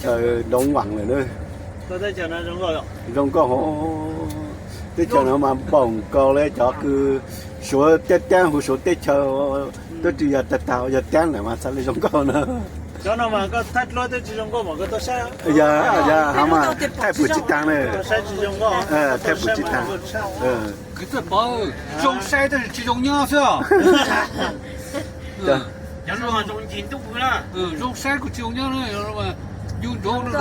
Chaw Doov Vaam lawm na. Zoo nkauj hov. Teb chaws no mas npaum nkaus li cov kws Suav tiab tiab hu Suav teb chaws, twb tsis yog tag tag, yog tiab lawm mas xav li zoo nkauj na. Yog, yog, ha mas thaij pum tsis taag na. Thaij pum tsis taag. Kwv tij pov, zoo saib tab sis tsis zoo nyob xwb. Zoo saib kuj tsis zoo nyob, yus nrov.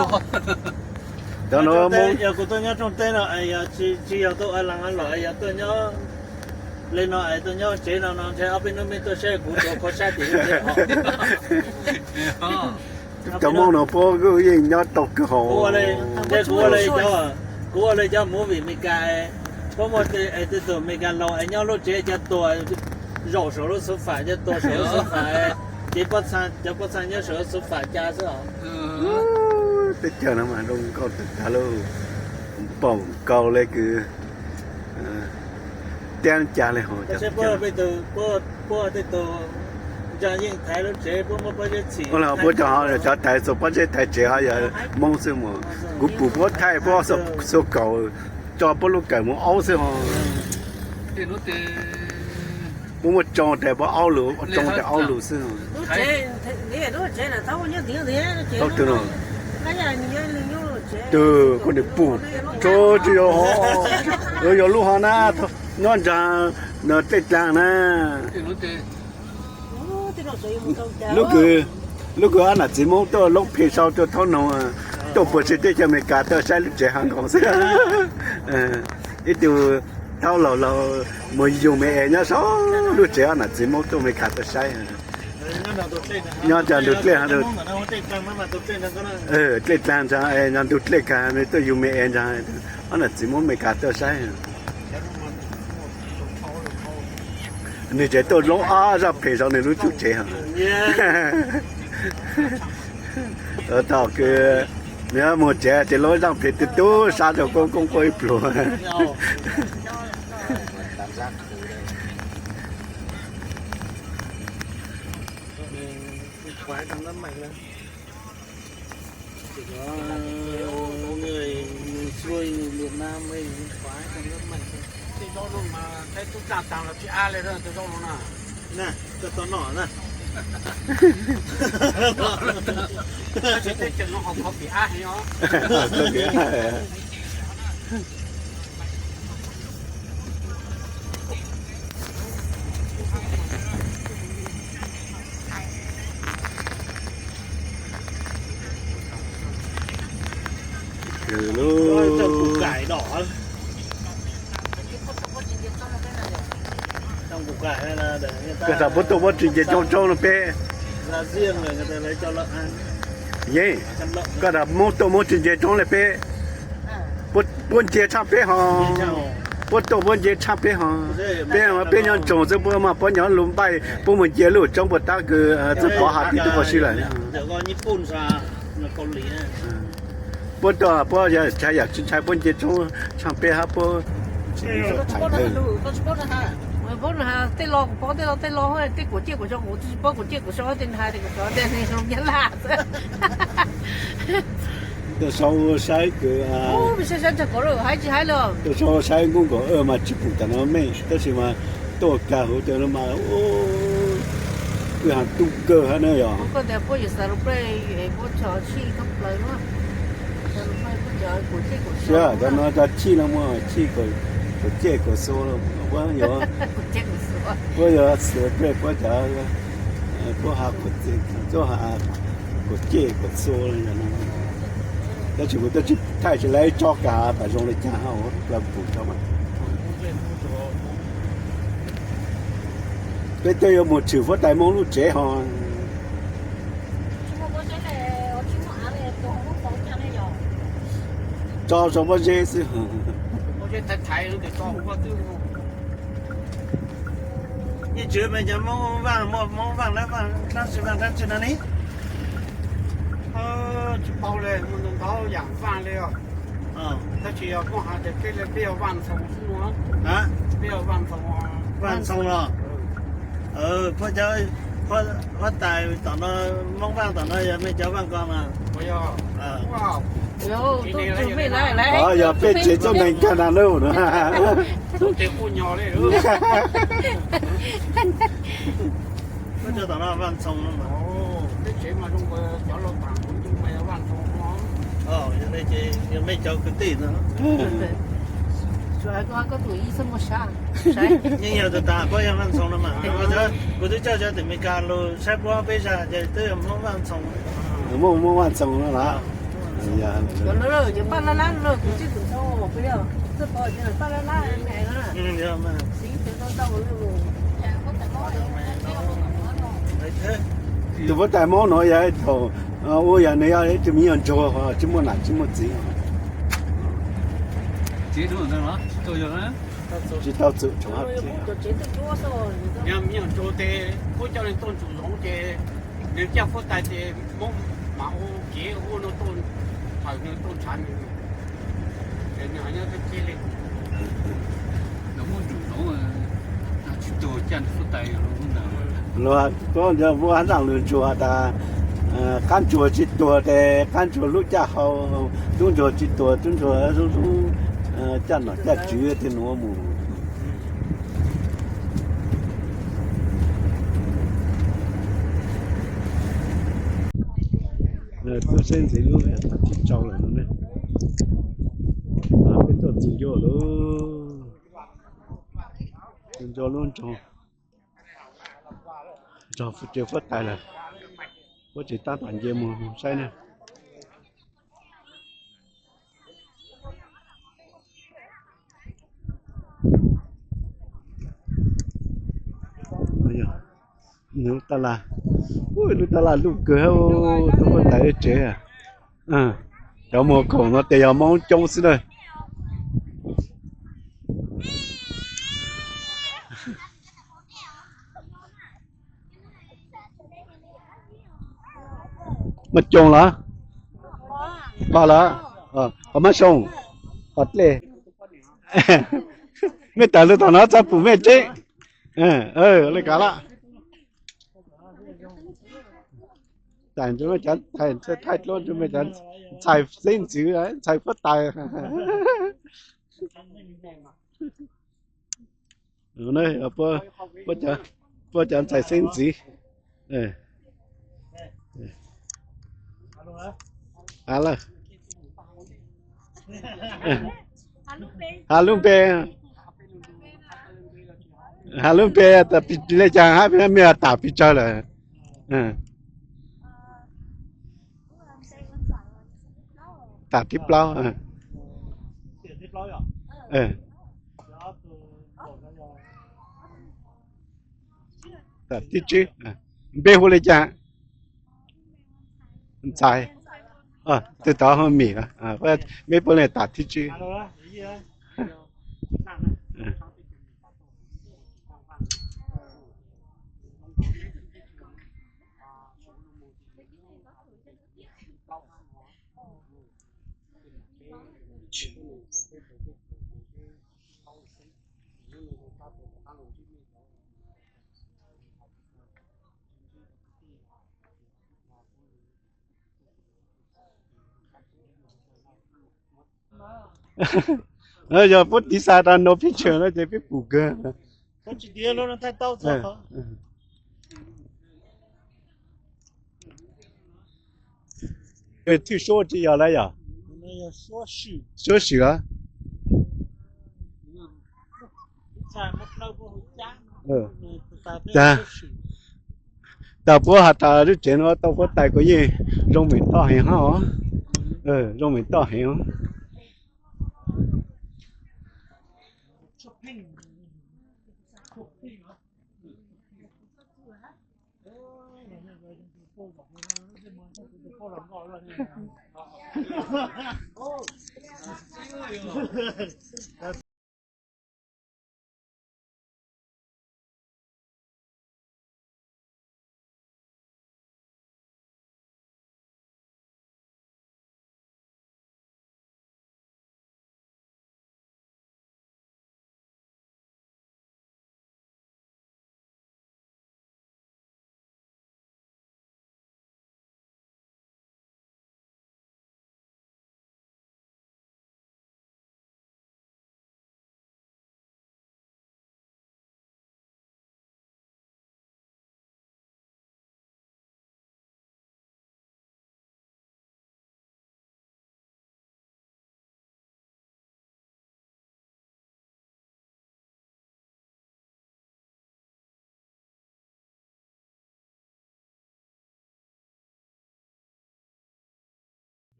Yog kuv tuaj nyob rooj teb no, tsis yog tuaj ua laag ua luam, yog tuaj nyob li no es tuaj nyob tsev no no ntshe ob peb hnub mej tuaj saib kuv tuav qhov saib tim lub tsev os. Cov Moob no puab kuj yeej nyob tau kawg hov. Kuv ua li cov movie Meskas, puab muaj tej tug Meskas laus es nyob lub tsev cov tuag zaum saum lub sofa, cov tuag saum lub sofa, ces cov pob txha nyob saum lub sofa ca xwb os. Teb chaws no mas zoo nkauj tag tag lauj, npaum nkaus li kws tiab ca li hov. Puab tej tug ntsa yeej thaiv lub tsev, puab muab pob zeb txhim. Ua li puab cov, cov thaiv txhua pob zeb thaiv tsev ho yog Moob xwb mas. Kuv pum puab thaij puab xuas kaum, tso puab lub kawm mus aub xwb ho. Puab muab tsoo tes puab aub lug, tsoo tes aub lug xwb. Thaum twg no, twb kuv nim pum, tso tsis yog ho, yog lub ho na, nyob ntsa, dlej dlaag na. Lub kws, lub kws ob nam txiv Moob tuaj loob phem sau tuaj thaub noog, tuaj puag tsi teb chaws Amelikas tuaj saib lub tsev hav nkaus xwb. Ib tug thaub laug laug mus yug me es nyob saum lub tsev ob nam txiv Moob tuaj Amelikas tuaj saib. Nyob ntsa ntug dlej, dlej dlaag ntsa, nyob ntug dlej kag tuaj yug me es ntsa, ob nam txiv Moob Amelikas tuaj saib. Nwg tseem tuaj loob ob zaaj phem saum nwg lub tsev. Thaum kws nwg moog tsev ces loob zaaj phem tug tub sab rua koob koob quaj ib pluag. Tej zaub no mas saib tub tsaaj taag los tsis ab li, tej zaub no na. Koj tau noj na. Tab sis tej tseem no ho khov pim ab heev os. Koj tau puab tuaj muab tsis nce tsoob tsoob no peb. Yeej, koj tas Moob tuaj muab tsis nce tsoob le peb. Puab nce tshaaj peb ho. Puab tuaj puab nce tshaaj peb ho. Peb, peb nyob ntsoog xwb, puab mas puab nyob lub npaij, puab mus nce lub tsoob puag tab kws txwj pov has tim tub pov sib lawm. Puab tuaj puab yog ntshai yam tsis ntshai puab nce tsoob tshaaj peb hab puab. Tej lo kuv paub tej lo tej lo, tej kuam ciaj kuam xyoo kuv tsis paub, kuam ciaj kuam xyoo tej na hais tias kuv cov tej neeg Nyab Laj xwb. Tuaj saib kws, tuaj saib Nkauj Nkaus mas tsis pum tas no mej, tab sis mas tuaj kag huv tas no mas kwj ha tub kawg hab na yog. Siab cov no cov chij no muaj chij kuam ciaj kuam xua, puab yuav, puab yuav xua prej puab cov, puab ha kuam ciaj kuam xua. Tab sis kuv twb tsis thaij tsis lawv tso kag tas zoo li cas hab, plaws pum tso mas. Peb twb yuav mus tshwm huab tais Moob lub tsev ho. Tso sau pob zeb xwb. Yeej tsis me cov Moob Vaaj, muaj Moob Vaaj dlaab Vaaj dlaab tsi, Vaaj dlaab tsi no ne? Tsis paub li, muaj ntau ntau yaam Vaaj li os. Tab sis yog muaj has tas peb, peb yog Vaaj Ntxhoo xwb no. Peb yog Vaaj Ntxhoo. Vaaj Ntxhoo los? Huab tais tom no, Moob Vaaj tom no yog mej cov Vaaj ko mas. Puas yog? Yog peb tsev txoj neeg kag na lawm no. Yog nej cov kwv tij no. Yeej yog tus tas puab yog Vaj Ntxhoo no mas. Kuv twb coj cov tim Meskas los saib puab peb zag ces twb yog Hmoob Vaj Ntxhoo. Hmoob Vaj Ntxhoo no los? Tus huab tais Hmoob no yog thaum ub yog nws yog ib tug me nyuam ntsuag tsis muaj nam tsis muaj txiv. Tsis tau txwm tshov. Yog me nyuam ntsuag tes puab coj nws tuaj ntsum zoov ces nws caj huab tais ces Hmoob mam ua kev ua no tuaj nrhaw nws tuaj ntshav nws. Ces nws nyob teb li. Luag tuaj nco ua hab zaaj lug ntsuag tas, qab ntsuag tsis tuag tes qab ntsuag hlub caj hau, tub ntsuag tsis tuag tub ntsuag hlub hlub caj nom caj tswv tej nuav mus. Tuaj saib ntxiv lub thav tsib tsau lawm no ne. Peb tuaj txug ncua lub, txug ncua lub nroog, nroog tsev huab tais lawm. Puab tseem tab tom nce mus saib ne. Lub taj laj, lub taj laj luj kawg, tub huab tais tsev. Cov muag khoom no tes yog Moob coob xwb na. Maj Coo los? Qos los? Qos Mab Soo? Qos dlej? Mej tawm lug tom no txhob pum mej tseeb. Le kav lawm. Thaij dluab, thaij dluab, ntxhais xeeb ntxwv, ntxhais huab tais. Puab cov ntxhais xeeb ntxwv. Ha lub npe, ha lub npe tas pis le caag hab mej tas pis tsawg lawm? Tas thib plaub. Tas thib tsib. Npe hu le caag? Ntxhais. Twg tod hu Mim. Mej puab le tas thib tsib. Yog puab tiv xa tas no picture no ces peb pum kawg. Thwj suab tsis yog lawm yog? Suab swm. Tas puab has tas lub tsev no tau huab tais kuj yeej zoo meem toj heev hab. Zoo meem toj heev.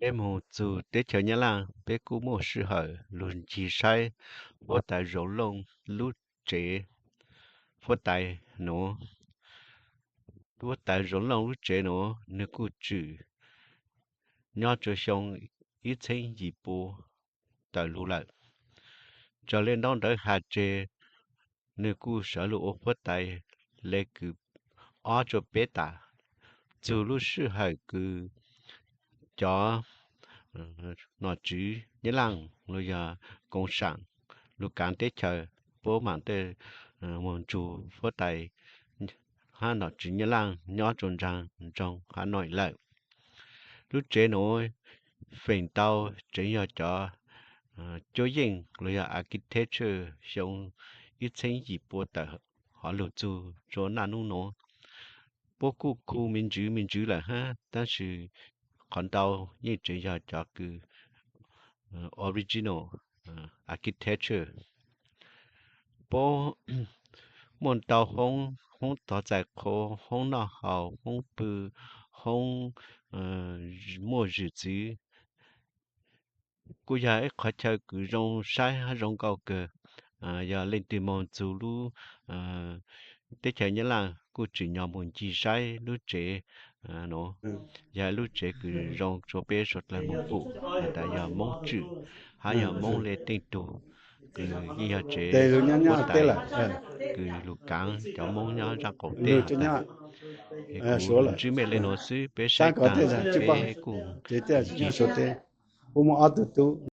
Peb moog txug teb chaws Nyab Laaj, peb kuj muaj sij hawm lug ncig saib huab tais Zoov Looj lub tsev. Huab tais nuav, huab tais Zoov Looj lub tsev nuav nwg kuj tsim nyob rua xyoo ib txheeb yim pua tawm lug lawm. Raws le ntaub ntawv has tseg, nwg kuj sawv lug ua huab tais le kws ob rua peb tas. Txug lub sij hawm kws cov nom tswv Nyab Laaj los yog koom saam lug kaav teb chaws puab maam tej moog nrug huab tais hab nom tswv Nyab Laaj nyob rua nraag nroog Hà Nội lawm. Lub tsev nuav feem ntau tseem yog cov cuab yeej los yog architecture xyoo ib txheeb yim pua tawm hov lug txug rua naj nub nuav. Puab kuj khu me ntswv me ntswv lawm hab, tab sis qhov ntau yeej tseem yog cov kws original architecture. Puab muaj ntau hoob, hoob tov txais qhua, hoob noj haus, hoob pw, hoob muaj zwm txwv. Kuj yog ib qhov chaw kws zoo saib hab zoo nkauj kawg. Yog leej twg moog txug lub teb chaws Nyab Laaj kuj tsim nyog moog ncig saib lub tsev nuav. Yog lub tsev kws zoo rua peb suav dlawg moog pum has tas yog Moob Tswm hab yog Moob Le Teej Tug, kws yeej yog tsev huab tais kws lug kaav cov Moob nyob zaaj qaum teb has tas. Kuv ntsib mej le nuav xwb, peb saib taag peb kuj ncig. Puab muaj ob tug tub,